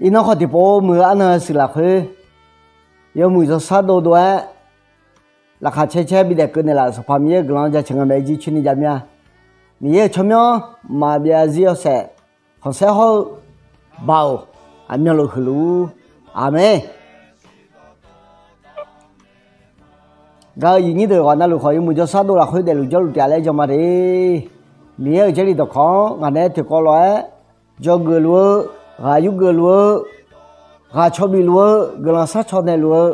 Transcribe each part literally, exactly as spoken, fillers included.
Iqnan khawf tiqpov muiq-eu arnan-eu siq lafkhoer, yawmuiq jawrshar dovdov-aer, laqkhaq caer caer bidaef keuv naeqlaf-euq Sanqpaq Miqyaer-euq guiqlanq jaceuq nga maeq-aer jircoer ni jav mir-a. Miqyaer-euq tsawrmyanr maqbyav zarzir yawshaef khanqsaer hawr-eu Baoq aqmyanluf huiqluf-ur. Aqmeq. Gaq-eu aqyuif nyir deuq ghaq navluf khawf, yawmuiq jawrshar dov lafkhoer daefluf jawrluf taef laer jan ma de. Miqyaer-euq Jarlif dawqkawq-anr ngaq naeq-aer tiqkawv lof-aer, dzawgeuf luf-eu, ghaq yurgeuf luf-eu, ghaq caw bif luf-eu, guiqlanq sharcaw naeqluf-eu,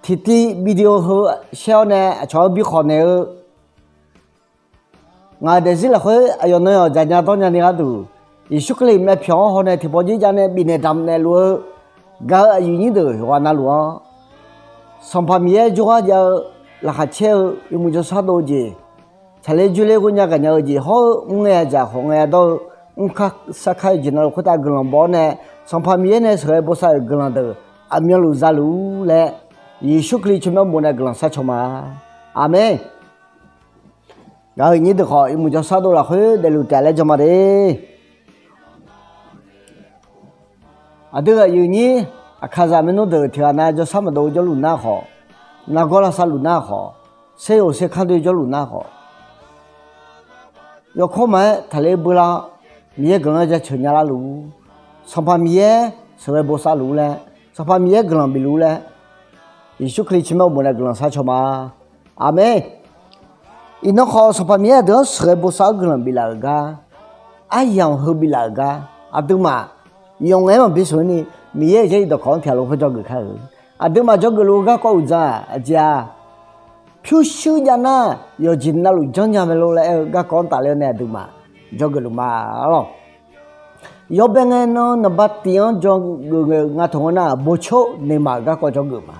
tiqtiv video heu shaer-awr nae aqcawq-anr bi khawf naeq-eu, ngaq-euq daefzir lafkhoer aqyawf nan yawq dzaqnya dawrnya ni gharduq, Yeqsur Kali myavpyawq-anr hawnae tiqpawf jirjav nae bifnaeq damq naeqluf-eu, gaq-eu aqyuif nyir deuq yawqghaq navluf-anr, Sanqpaq Miqyaer jawrgar jav-eu, laqkhaq caer-eu, yawmuiq jawrshar dov-eu jeq, tsaqler dzoerler ghoernya gaqnya-eu jeq hawr-eu, mr ngae yadzaq khawf ngae yadawr-eu, mrkar sarkar-eu jeq navluf khoertav guiqlanq baw-awr nae, Sanqpaq Miqyaer nae sheuqghae bosav-euq guiqlanq deuq aqmyanluf za luf-ur laer, Yeqsur Kali tsawrmyanr bof nae guiqlanq sharcaw ma. Aqmeq. Gaq-eu nyir deuq khawf, yawmuiq jawrshar dov lafkhoer daefluf taef laer jan ma de. Aqdui aqyuif nyir, aqkaqzaq maernmr deuq tiqghaq nav jawrshar maqdov jawrluf nar khawf, nargawr lavsav luf nar khawf, seryoq serkar doe jawrluf nar khawf, yawkawr maqaer taqler beular-awr, Miqyaer guiqlanq jaceuq nya larluf-ur. Sanqpaq Miqyaer sheuqghae bosav luf-ur laer, Sanqpaq Miqyaer guiqlanq bif luf-ur laer, Yeqsur Kali tsawrmyanr bof nae guiqlanq sharcaw ma. Aqmeq. Iqnan khawf, Sanqpaq Miqyaer aqdui-anr sheuqghae bosav-awr guiqlanq biflaf-euq gar, aryamq heu biflaf-euq gar, aqduimaf yawf ngaef-aer maqbi sheuq ni, Miqyaer-euq Jarlif dawqkawq-anr tiqghaq lof-aer jawrgeuf kar-euq. Aqduimaf jawrgeuf luf-eu garkawv uqdzan-aq, aqjeq-aq, pyurshuir jav nar yawqjeq navluf janrnya mae lor laer aer-eu garkawv-anr tafler-awr nae aqduimaf jawrgeuf luf ma arlawq. Yawbae ngae nan naqba tiq-anr jawrgeuf ngae nga taq ngeur nar, boqcor noeqma-euq garkawv jawrgeuf ma.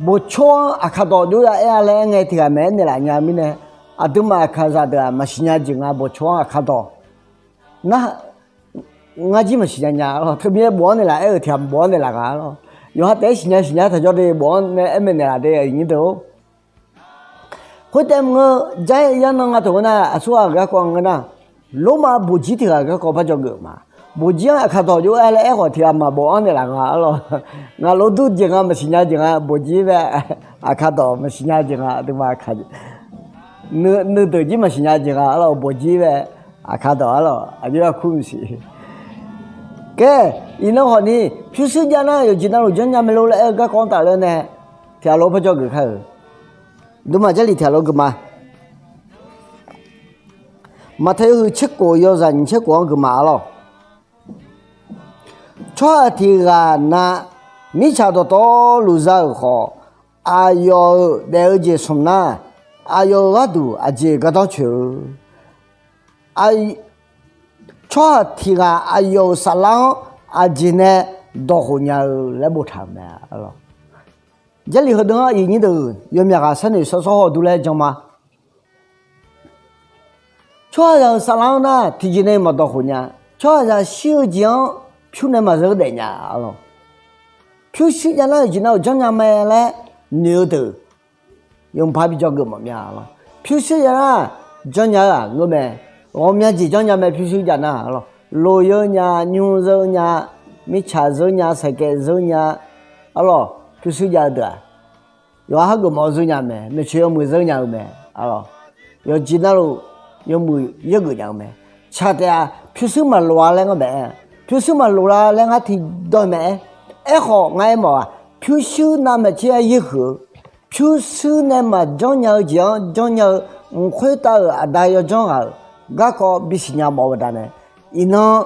Boqcor-anr aqkaq dawq jov ya aer-a laer aer ngae tiqghaq maeq aer naeqlaf nya mirnae, aqduimaf aqkaqzaq deuq-aq maqsiq nya jeq nga boqcor-anr aqkaq dawq. Nar, ngar jir maqsiq nya nya arlawq. Teumirnae bof-anr naeqlaf aer-euq tiqghaq bof-anr naeqlaf nga arlawq. Yawqha taef-aer siqnya siqnya taq jawr de bof-anr nae aer maeq naeqlaf de aqyuif nyir deuq-or. Khoertav maqngeur, jar-aer yarnan nga taq ngeur nar, aqsurghaq-euq garkawv ngeur nar, Lormav boqjir tiqghaq garkawv par jawrgeuf ma. Boqjir-anr aqkaq dawq jov-aer laer aer khawf tiqghaq maqbof-anr naeqlaf nga arlawq. Ngaq lor dur jeq nga maqsiq nya jeq nga boqjir bae, aqkaq dawq maqsiq nya jeq nga aqduimaf aqkaq nuideuq jir maqsiq nya jeq nga arlawq boqjir bae, aqkaq dawq arlawq aqjox-aer kur maqsiq. Kaer, iqnan khawf ni, pyurshuir jav nar yawqjeq navluf janrnya mae lor laer aer-eu garkawv-anr tafler-awr nae, tiqghaq lof-aer par jawrgeuf kar-euq. Aqduimaf Jarlif tiqghaq lof-aer geuf ma. Maqtaeq yawhuiq tserkof yawzaq nyiq tserkof-anr geuf ma arlawq. Tsawrhaq tiq ghaq na mirtsaq dawqtawvluf za-euq khawf, aqyawf-euq daef-eu jeq smq nar, aqyawf-euq gharduq aqjeq gardanr coeq-eu. Tsawrhaq tiq ghaq aqyawf-euq saflar-anr aqjeq nae dawq khof nya-eu laer boftaq-euq mae. Jarlif heudeuq-anr aqyuif nyir deuq yawmyaq ghaq sharnoeq shawrshawr haw dur laer jan ma. Tsawrhaqzaq-euq saflar-anr nar tiqjeq nae maqdawq khof nya. Tsawrhaqzaq shir-eu jeq-anr pyur nae maqzeur daef nya arlawq. Pyurshuir jav nar yawqjeq navluf janrnya mae laer noeq-eu deuq yawmuiq par bi jawrgeuf mawf mya arlawq. Pyurshuir jav nar janrnya-eu-aq ngeur mae. Ghawqmya jeq janrnya mae pyurshuir jav nar arlawq. Loq yeur nya, nymr zeur nya, mirtsaq zeur nya, saqkaev zeur nya arlawq. Pyurshuir jav-eu deuq-aq yawqha geufmawf-eu zeur nya mae, maeqtsoeq yawmuiq zeur nya-eu mae arlawq. Yawqjeq navluf yawmuiq yaergeuf nya-eu mae. Tsaq taef-aq pyurshuir maqloq-a laer ngar maeq-aer, pyurshuir maqloq-a laer ngar tiqdawq maeq-aer. Aerkhawf ngar aermawf-aq pyurshuir navmaqtser-aer yaerhuiq-eu, pyurshuir nae maqjanr nya-eu jeq-anr janrnya-eu, mq khoertav-euq aqda yawjanr ghaq-euq garkawv bisiq nya mawf-eu baqdanae, iqnan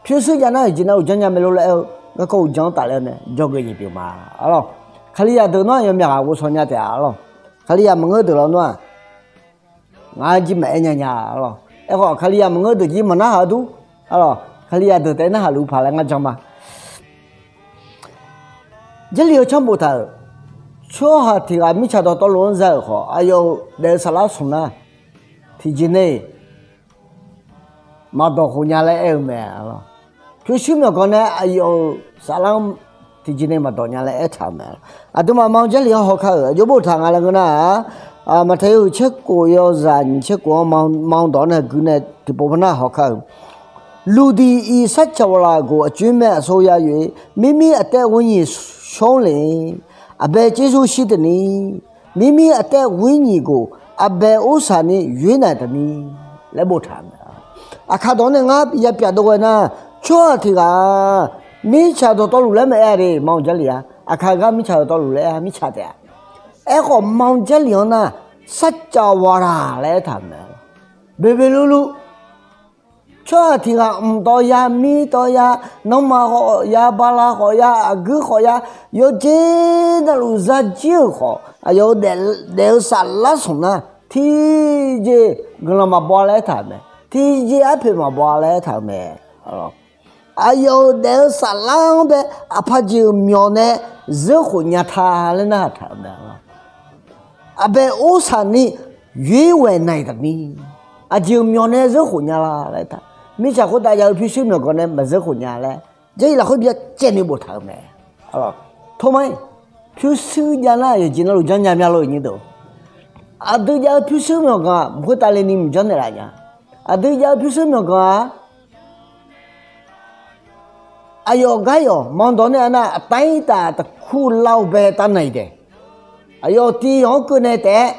pyurshuir jav nar yawqjeq navluf janrnya mae lor laer aer-eu garkawv uqdzan-anr tafler-awr nae jawrgeuf nyiq pyeuf ma arlawq. Kalizaq deuq nar yawmyaq ghaq ghovshaw nya taef-a arlawq. Kalizaq maqngeur deuq lawnmr-aq, ngar jir maqaer nya nya arlawq. Aerkhawf kalizaq maqngeur deuq jir maqnarhaq-eu dur arlawq. Kalizaq deuq taef narhaq luf paq laer ngar jan ma. Jarlif-eu canr boftaq-euq, tsawrhaq tiq ghaq mirtsaq dawqtawvluf-anr za-euq khawf, aqyawf-euq daef-eu saflar smq nar tiqjeq nae maqdawq khof nya laer aer-eu mae arlawq. Pyurshuir myawqganq nae aqyawf-euq saflar-anr tiqjeq nae maqdawq nya laer aertaq-euq mae. Aqduimaf ma-eu Jarlif-anr haw kar-euq aqjox boftaq nga laer ngeur nar-aq, Maqtaeq yawhuiq tserkof yawzaq nyiq tserkof-anr ma-eu dawq-anr nae gui nae tiqpov par nar haw kar-euq. Luqdiq iq sarcawq waqlaf goq aqjox mae aqsur ya yoe, mirmir aqtaev ghoer nyiq shawr le, aqbae tser zor shir taef ni, mirmir aqtaev ghoer nyiq goq aqbae ursaq ni yoer naeq taef ni laer boftaq-euq mae. Aqkar dawq-anr nae ngar ya pyaf dov ghae nar, tsawrhaq tiq ghaq-aq, mirtsaq dawqtawvluf laer maqaer-a de, ma-eu Jarlif-a. Aqkar gar mirtsaq dawqtawvluf laer aer-a, mirtsaq taef-a. Aerkhawf ma-eu Jarlif-anr nar, sarcawq waqlaf laer aertaq-euq mae. Boeqboeq luvluv tsawrhaq tiq ghaq mq tawv ya, mir tawv ya, nanrma khawf ya, bala khawf ya, aqguir khawf ya, yawqjeq navluf zajir-euq khawf, aqyawf-euq daef-eu saflar smq nar, tiqjeq guiqlanq maqbaw-a laer aertaq-euq mae. Tiqjeq arpoeq maqbaw-a laer aertaq-euq mae. Aqyawf-euq daef-eu saflar-anr bae aqpaq jeq-euq myawq nae zeurkhof nya ta laer narhaq taq-euq mae. Aqbae ursaq ni yoer ghae naeq taef ni, aqjeq-euq myawq nae zeurkhof nya la laer taq. Mirtsaq khoertav jav-eu pyurshuir myawqganq nae maqzeurkhof nya laer, Jarlif lafkhoer byacaevni boftaq-euq mae. Torma-ir, pyurshuir jav nar yawqjeq navluf janrnya mya lor-euq nyir deuq. Aqdui jav-eu pyurshuir myawqganq-aq mq khoertav le ni mq janrnaeq laf nya. Aqdui jav-eu pyurshuir myawqganq-aq, aqyawf gar yawq mandawq nae aqnar aqtair taf taqkur lar-eu bae tav naeq-iq daeq. Aqyawf tiq yawq-anr keuvnaeq taef-aer,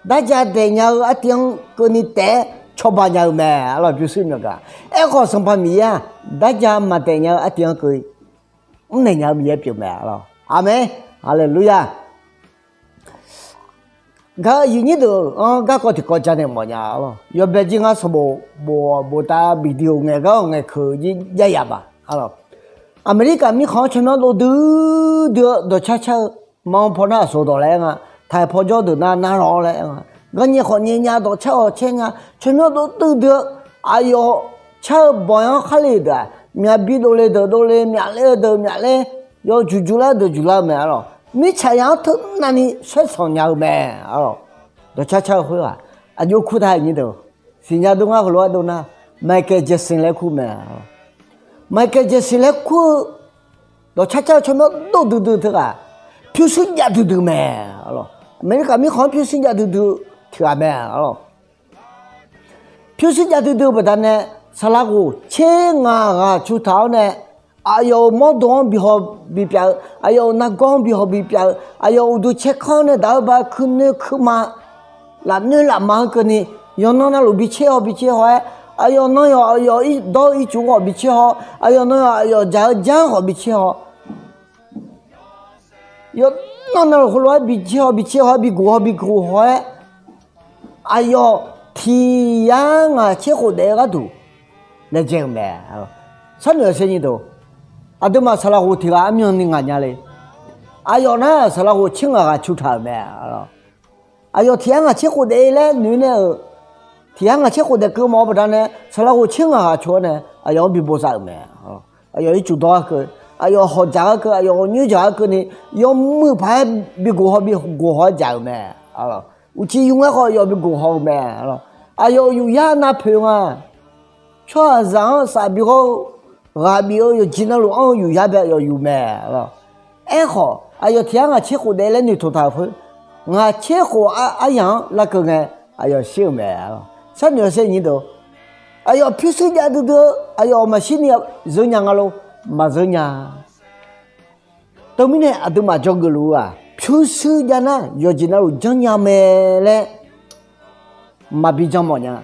darja daeq nya-eu artiv-anr keuvni taef-aer cawba nya-eu mae. Arlawq pyurshuir myawqganq. Aerkhawf Sanqpaq Miqyaer-aq, darja maqdaeq nya-eu artiv-anr keuv mrnaeq nya-eu Miqyaer pyeuf mae. Arlawq, aqmeq, haleluya. Gaq-eu aqyuif nyir deuq-anr garkawv tiqkawv janaeq mawfnya. Arlawq, yawbae jir ngar sanqbof bof-awq, bof tav video ngaeq gar-awq ngaeq keuq jir jav yaf ma. Arlawq, Aqmeqlirkaq mirkhanq-anr tsawrmyanr dov duidui dui-eu dawqcar car-eu, ma paw nar aqsoq dawq laer aer nga, taiq paw jawr deuq nar narlawq-awr laer aer nga, ganqnyaeq khawf nyae nya, dawqcar-awq caer nya, tsawrmyanr dov duidui-eu, aqyawf car-eu banq-anr khar le deuq-aq, myaq bi dovle deuq dovle, myaf ler-eu deuq myaf ler, yawjuq juq lar-eu deuq juq lar-eu mae. Arlawq, mirtsaq yaq-anr teu navni saer sanq nya-eu mae. Arlawq, dawqcar car-eu khoerghaq aqjox kur ta-euq nyir deuq. Siqnya dur ngar heulof-aer dov nar, Michael Jackson laer kur mae. Michael Jackson laer kur-eu dawqcar car-eu tsawrmyanr dov duidui teughaq, pyurshuir jav duidui mae. Arlawq, Aqmeqlirkaq mirkhanq-anr pyurshuir jav duidui tiq ghaq mae. Arlawq, pyurshuir jav duidui-eu baqdanae, saqlaq ghof tser ngaq ghaq cu taq-awr nae, aqyawf-euq mawrdo-anr bihaw bipyav-eu, aqyawf-euq nargawr-anr bihaw bipyav-eu, aqyawf uqduq caerkanr nae daq-eu ba kuinoe kuirma lafnoer lafma-anr keuvni, yawqnan navluf bi caer haw bi caer haw-aer, aqyawf nan yawq aqyawf dawr-eu ircuf khawf bi caer haw, aqyawf nan yawq aqyawf dzaq-eu janr khawf bi caer haw, yawqnan navluf heulof-aer bi caer haw bi caer haw-aer, bi guq haw bi guq haw-aer, aqyawf tiq yar ngaq tser khof daef-eu gharduq laejae-euq mae. Sharnoeq-eu sher nyir deuq, aqduimaf saqlaq ghof tiq ghaq armyan ni ngaq nya le. Aqyawf nar saqlaq ghof tser ngaq ghaq cu taq-euq mae. Aqyawf tiq yar ngaq tser khof daef laer noeq nae-euq, tiq yar ngaq tser khof daef keuv mawf-eu baqdanae, saqlaq ghof tser ngaq ghaq cu-awr nae aqyawf-anr bi bosav-euq mae. Aqyawf ircuf dawr-aer keuv, aqyawf hawq dzaq-aer keuv, aqyawf ghawqnyoer dzaq-aer keuvni, yawmuiq paq-aer bi goq haw bi goq haw-aer dzaq-euq mae. Uqcif yur ngaer khawf yawf bi goq haw-eu mae. Aqyawf-euq yufyar navpoeq nga. Tsawrhaqzaq-anr saf bi ghawr-eu, ghaq bif-eu yawqjeq navluf anr-eu yufyar bae yawf yuf mae. Aerkhawf aqyawf tiq yar ngaq tser khof daef laer noeqtmq taq-euq khoer, ngaq tser khof aryaq-anr larkeuv ngae, aqyawf shir-euq mae. Sharnoeq-eu sher nyir deuq, aqyawf pyurshuir jav duidui-eu aqyawf maqshir ni zeur nya nga lor, maqzeur nya. Teumirnae aqduimaf dzawgeuf luf-eu-aq, pyurshuir jav nar yawqjeq navluf janrnya mae laer maqbi jan mawf nya.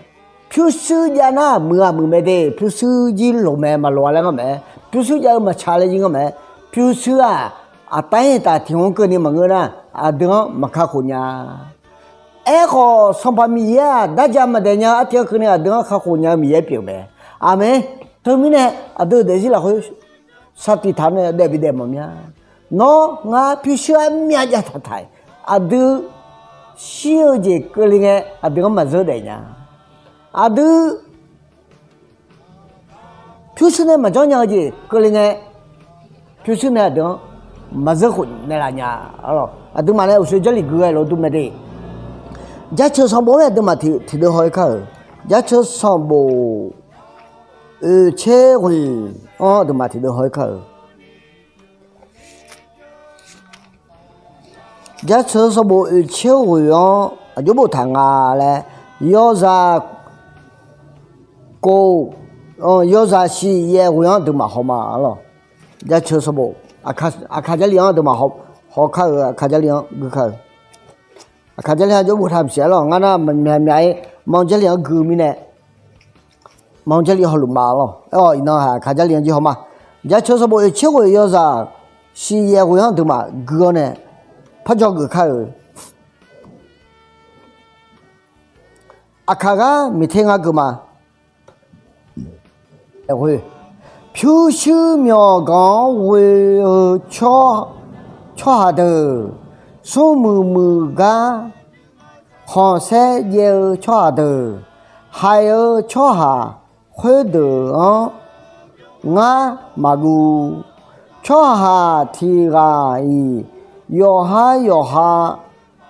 Pyurshuir jav nar muiq-aq muiq mae de, pyurshuir jir loq mae maqloq-a laer ngar mae. Pyurshuir jav-eu maqtsaq laer jir ngar mae. Pyurshuir-aq, aqtair taf tiq hmq-anr keuvni maqngeur nar, aqdui-anr maqkakhof nya. Aerkhawf Sanqpaq Miqyaer-aq, darja maqdaef nya-eu artiv-anr keuvni aqdui-anr kakhof nya-eu Miqyaer pyeuf mae. Aqmeq. Teumirnae aqdui-euq daefzir lafkhoer sar tiq taq-awr nae daef bi daef mawf mya. Nawr ngar pyurshuir armyav jav taq taq-iq, aqdui shir-eu jeq keuvle ngae aqdui-anr maqzeur daef nya. Aqdui pyurshuir nae maqjanr nya-eu jeq keuvle ngae, pyurshuir nae aqdui-anr maqzeur khof naeqlaf nya. Aqduimaf nae uqshoe Jarlif gui ghae lof dur mae de. Jaceuq sanqbof-anr aqduimaf tiqdeuv haw-ir kar-euq. Jaceuq sanqbof oeq tser ghoeq-anr aqduimaf tiqdeuv haw-ir kar-euq. Jaceuq sanqbof oeq tser ghoeq-anr aqjox boftaq nga laer, yawzaq kof Yawzaq shiq yaev ghoe-anr aqduimaf haw ma lawq. Jaceuq sanqbof, Aqkaq Jarlif-anr aqduimaf haw kar-euq, Aqkaq Jarlif-anr gui kar-euq. Aqkaq Jarlif-anr jawr boftaq maqsiq-a lawq. Ngar nar myaq myaq-ir Manq Jarlif-anr gui mirnae, Manq Jarlif hawluf ma lawq. Aer-awq, iqnan-aq Aqkaq Jarlif-anr jir haw ma. Jaceuq sanqbof oeq tser ghoe-euq yawzaq shiq yaev ghoe-anr aqduimaf gui-awr nae parjawr geuf kar-euq. Aqkaq gar miqter ngar gui ma. Pyurshuir myawqganq-anr ghoe-eu tsawrhaq deuq, smrmuiq muiq gar khanqsaer jaev-eu tsawrhaq deuq, haiq-eu tsawrhaq khoerdeuq-anr ngar maqguv. Tsawrhaq tiq ghaq-iq yawqhar yawqha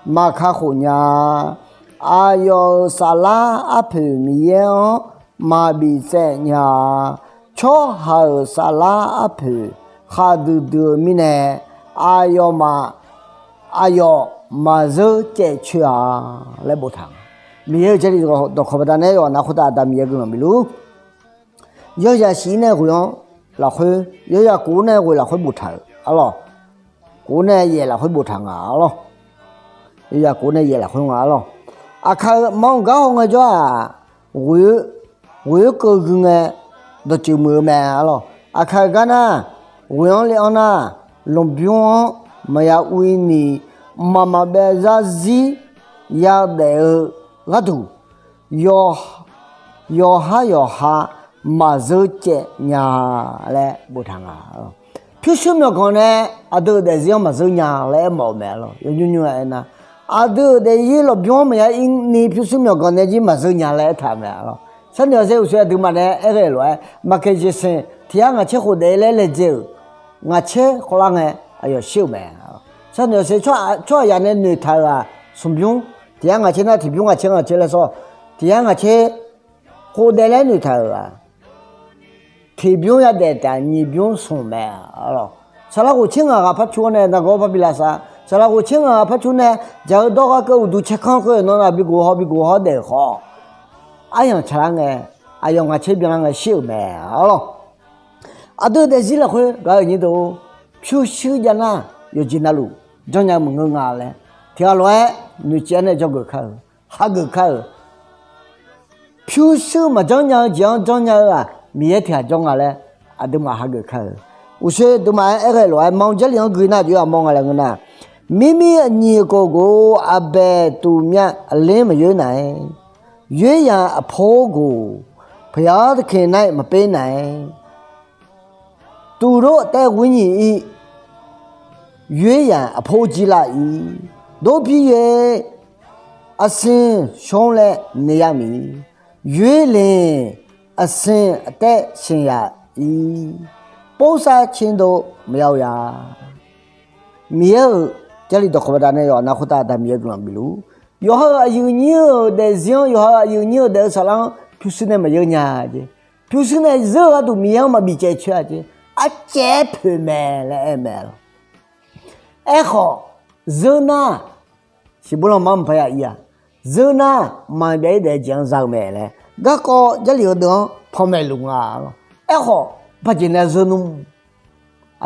maqkakhof nya-a. Aqyawf-euq saflar arpoeq Miqyaer-anr maqbif tsaev nya-a. Tsawrhaq-euq saflar arpoeq khaqduq duq-eu mirnae, aqyawfmaf aqyawf maqzeur caev coer-a laer boftaq nga. Miqyaer-euq Jarlif dawqkawq baqdanae yawqghaq nav khoertav Aqda Miqyaer guiqlanq bifluf. Yawzaq shif-ir nae ghoe-anr lafkhoer, yawzaq kof-ir nae ghoe lafkhoer boftaq-euq arlawq. Kof-ir nae yaef lafkhoer boftaq nga arlawq. Yawzaq kof-ir nae yaef lafkhoer nga arlawq. Aqkaq-euq manq gar haw ngaejawr-aq, ghoe-eu keuv gui ngae dawqtsuif muiq-eu mae arlawq. Aqkaq-euq gar nar, ghoe-anr le-anr nar, lanqbymr-anr maqya uiv ni, mqmaq maqbaev zarzir yadaef-eu gharduq, yawqhar yawqha maqzeur caev nya laer boftaq nga. Pyurshuir myawqganq nae aqdui-euq daefzir-anr maqzeur nya laer aermawf-eu mae arlawq. Yawnymr nymr-aer aernar, aqdui-euq daefzir lanqbymr-anr maqya uiv ni pyurshuir myawqganq nae jir maqzeur nya laer aertaq-euq mae arlawq. Sharnoeq-awq sher uqshoe aqduimaf nae aerghae lof-aer, maqkaq jeqseq tiq yar ngaq tser khof daef laer laejae-euq ngaq tser khawvlar ngae aqyawf shir-euq mae. Sharnoeq-awq sher tsawrhaqzaq nae noeqtaq-euq-aq smqbymr tiq yar ngaq tser nar tiqbymr ngaq tser ngaq tser laer sawr, tiq yar ngaq tser khof daef laer noeqtaq-euq-aq, tiqbymr yadaef taef-aq nyiqbymr smq mae arlawq. Saqlaq ghof tser ngaq ghaq par cur-awr nae nargawr par bi lavsav. Saqlaq ghof tser ngaq ghaq par cur nae jaq-eu dawr ghar keuv uqduq caerkanr keuv-euq nan naq bi ghof haw bi ghof haw daef-euq khawf, aryanq tsaqlar ngae, aqyawf ngaq tser byanlar ngae shir-euq mae arlawq. Aqdui-euq daefzir lafkhoer gaq-euq nyir deuq-or, pyurshuir jav nar yawqjeq navluf janrnya-eu maqngeur nga laer tiq ghaq lof-aer noeqciv-aer nae dzawgeuf kar-euq, hageuf kar-euq. Pyurshuir maqjanr nya-eu jeq-anr janrnya-eu-aq Miqyaer tiq ghaq jawr nga laer aqduimaf hageuf kar-euq. Uqshoe aqduimaf-aer aerghae lof-aer manq Jarlif-anr gui nar aqjox-aer aqmawr nga laer ngeur nar, mirmir aqnyiq khof ghof-eu aqbaeq tuq myav aqler maqyoer nar-aer, yoer yaq aqpor ghof paqyar taqkeq nar-aer maqper nar-aer, tuqlof taev ghoer nyiq-ir, yoer yaq aqpor jir lav-ir, dov pi yoer, aqsiq shawr laer naeq yar miq, yoer le, aqsiq aqtaer siq yaq-ir, povsar cerdov maqya-eu ya. Miqyaer-euq Jarlif dawqkawq baqdanae yawqha nav khoertav Aqda Miqyaer guiqlanq bifluf. Yawqha-euq aqyuif nyir-euq daefzir-anr, yawqha-euq aqyuif nyir-euq daef-eu saflar-anr pyurshuir nae maqyeur nya jeq. Pyurshuir nae zeur-eu gharduq Miqyaer-anr maqbif caev coer-a jeq. Arcaev-aer poeq mae laer aer mae lawq. Aerkhawf, zeur nar, siqbur lanma maqpar ya ir-a. Zeur nar, maqbyav-ir daef-eu jeq-anr za-eu mae laer garkawv Jarlif heudeuq-anr panmaeq luf nga lawq. Aerkhawf, baqjeq nae zeur nmr,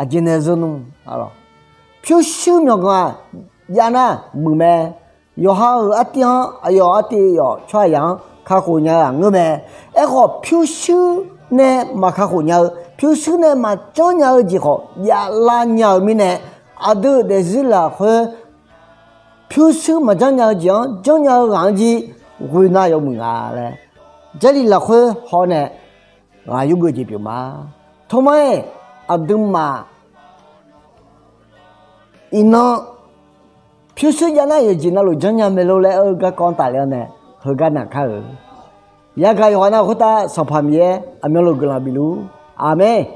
aqjeq nae zeur nmr lawq. Pyurshuir myawqganq-aq jav nar muiq mae. Yawqha-euq artiv-anr aqyawf artiv yawf tsawrhaqzaq-anr kakhof nya-eu ghaq ngeur mae. Aerkhawf, pyurshuir nae maq kakhof nya-eu, pyurshuir nae maq janrnya-eu jeq khawf jav lar nya-eu mirnae, aqdui-euq daefzir lafkhoer pyurshuir maq janrnya-eu jeq-anr janrnya-eu ghaq-anr jir ghoe nar yawmuiq nga laer Jarlif lafkhoer haw nae ghaq yurgeuf jeq pyeuf ma. Tawrmar-iq, aqduimaf iqnan pyurshuir jav nar yawqjeq navluf janrnya mae lor laer aer-eu garkawv-anr tafler-awr nae heugar naq kar-euq. Yagaq yawqghaq nav khoertav Sanqpaq Miqyaer aqmyanluf guiqlanq bifluf. Aqmeq.